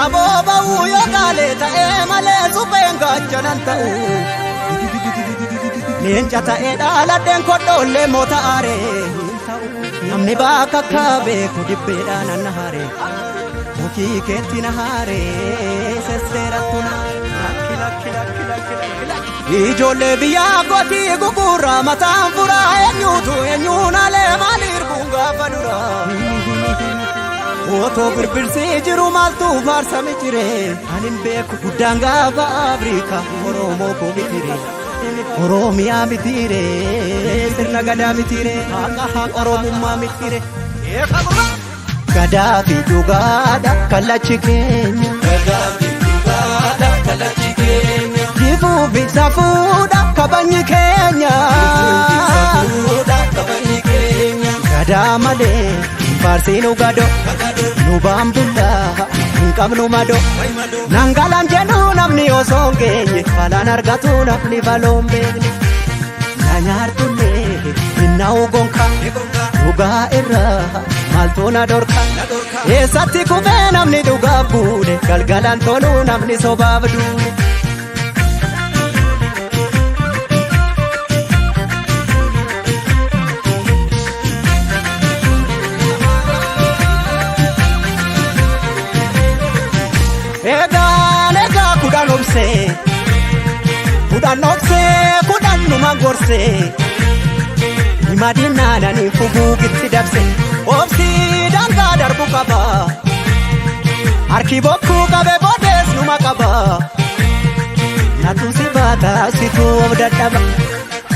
Aboo ba'uu yoo gaalee ta'ee malee supheen gaachanan ta'u. Leenca ta'ee dhaaladheen kodhoollee moota aaree. Namni bakka akka beeku dibbeedhaan na haare. Mukii keetti na haare sesseerattu na. Lakki lakki lakki lakki lakki lakki. Ijoollee biyyaa kootii gugurraa mataan furaa eenyuutu eenyuun alee maaliif kun gaafa dura. Otoo birbirsi jiru maaltu faarsame jire ani hin beeku guddaan gaafa Afrikaa Oromoo koo mitire. Oromiyaa mitire sirna gadaa mitire haqa haqa Oromummaa mitire. Gadaa fi dhugaadha kallachi keenya. Gadaa fi dhugaadha kallachi keenya. Jifuu fi safuudha kabajni keenya. Safuudha kabajni keenya. Gadaa malee hin faarsiinu gado nu baambullaa hin qabnu mado. Nangalaan jedhu namni osoo hin geenye balaan argatu namni baloon beekne. Na nyaartullee hin na'u gonka dhugaa irraa maaltu na dhorka. Eessatti kufee namni dhugaaf buune galgalaan tolu namni sobaaf duune. Egaan egaa kudhan obsee kudhan obsee kudhan numa gorsee himadinaananii fuguugitti dabse obsii dangaa darbu qaba harki bokkuu qabe boodees numa qaba natu si baata situu of dadhaba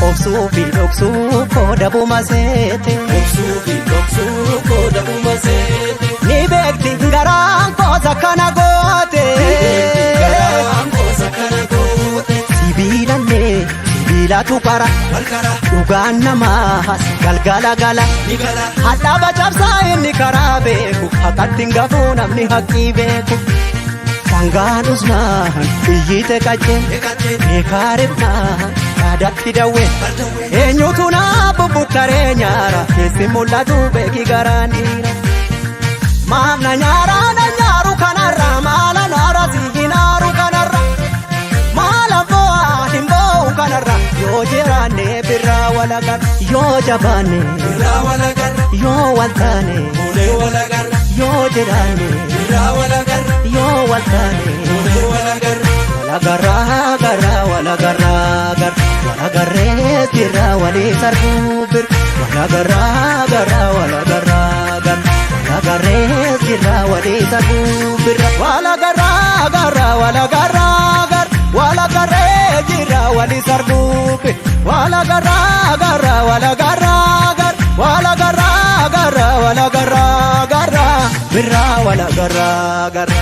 obsuu fi dhoksuu kooda buma seete. Obsuu fi dhoksuu kooda buma seete. Ni beekti garaan koosa kana goote. Garaan koosa kana goote. Sibiilallee sibiilatu qara Walqara dhugaan namaas galgala gala. ni gala. Hadhaaba cabsaa inni karaa beeku haqatti hin gafuu namni haqqii beeku. Sangaan usnaan iyyite qacceen Eegateen beekaa ribnaan yaadatti dawwee. bardawwee. Eenyutu naa bubbuttaree nyaara keessi mul'atu beeki garaan dhiira. Maaf na nyaara na nyaaru kanarra maala naara si hinaaru kanarra maala bo'aa hin bo'u kanarra yoo jiraanne birraa walagarra yoo jabaanne Irraa walagarra. yoo waltaane Fuulee walagarra. yoo jiraanne Irraa walagarra. yoo waltaane Fuulee walagarra. walagarraa garraa walagarraa garra walagarree jirra walii sarbuu bir walagarraa garraa walagarraa garra walagarree jirra walii sarbuu birra walagarraa garraa walagarraa garra walagarree jirra walii sarbuu bir walagarraa garraa walagarraa garra walagarraa garraa walagarraa garra birra walagarraa garra.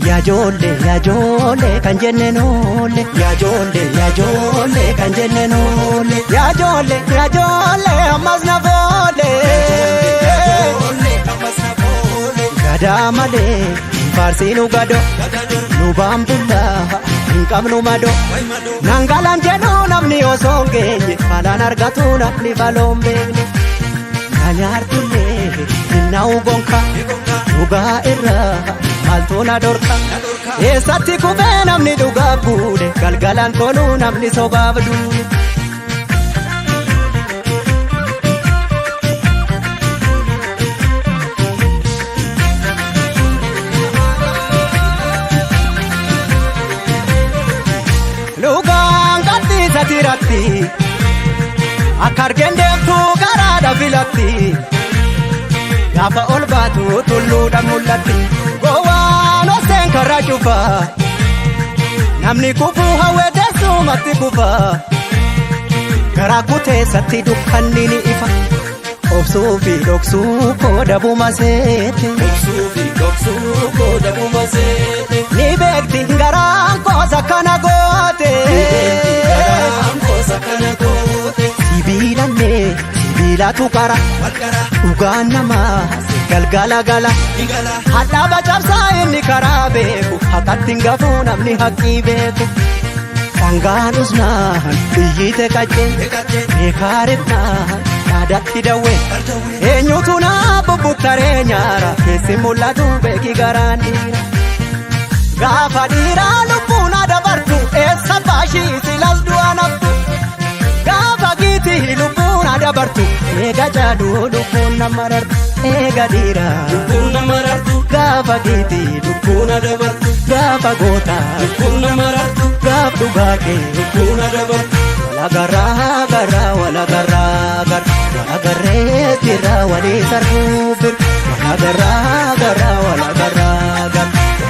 Yaajoollee yaajoollee kan jenne noolle yaajoollee yaajoollee kan jenne noolle yaajoollee yaajoollee ammas na foole. Ijoollee ammas na foole. Gadaa malee hin faarsiinu gado nu baambullaa hin qabnu mado. Nangalaan jedhu namni osoo hin geenye balaan argatu namni baloon beekne. Na nyaartullee hin na'u gonka dhugaa irraa maaltu na dhorka. Eessatti kufee namni dhugaaf buune galgalaan tolu namni sobaaf duune. Dhugaan gadhiisa tiratti akka argeen deemtu garaadha filatti gaafa ol baatu tulluudha mul'atti gowwaan oseen karaa cufa namni kufuu hawwee teessumatti kufa garaa kuteessatti dukkanni ni ifa obsuu fi dhoksuu kooda buma seete. Obsuu fi dhoksuu kooda buma seete. Ni beekti garaan koosa kana goote. Garaan koosa kana goote. Sibiilallee sibiila. Jaalalatu qara dhugaan namaa galgala gala. Hadhaaba cabsaa inni karaa beeku haqatti hin gafuu namni haqqii beeku. Sangaan usnaan iyyite qaccee beekaa ribnaan dhaadatti dawwee. Eenyutu naa bubbuttaree nyaara keessi mul'atu beeki garaan dhiira. Gaafa dhiiraa lubbuun dabartu eessa baashii silas du'a naftu. Gaafa giitii lubbuun dabartu eega jaaduu lubbuun nama rartu eega dhiiraa. Lubbuun nama rartu. Gaafa giitii Lubbuun dabartu. Gaafa gootaa Lubbuun nama rartu. Gaaf dhugaa kee Lubbuun dabartu. Walagarraa garraa walagarraa gar walagarree jirra walii sarbuu bir walagarraa garraa walagarraa gar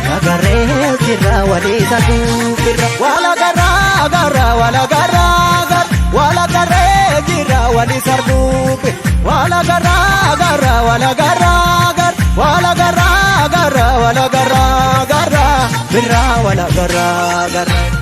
walagarree jirra walii sarbuu bir walagarraa garraa walagarraa gar walagarree jirra walii sarbuu bir walagarraa garraa walagarraa gar walagarraa garraa walagarraa garraa birraa walagarraa garraa.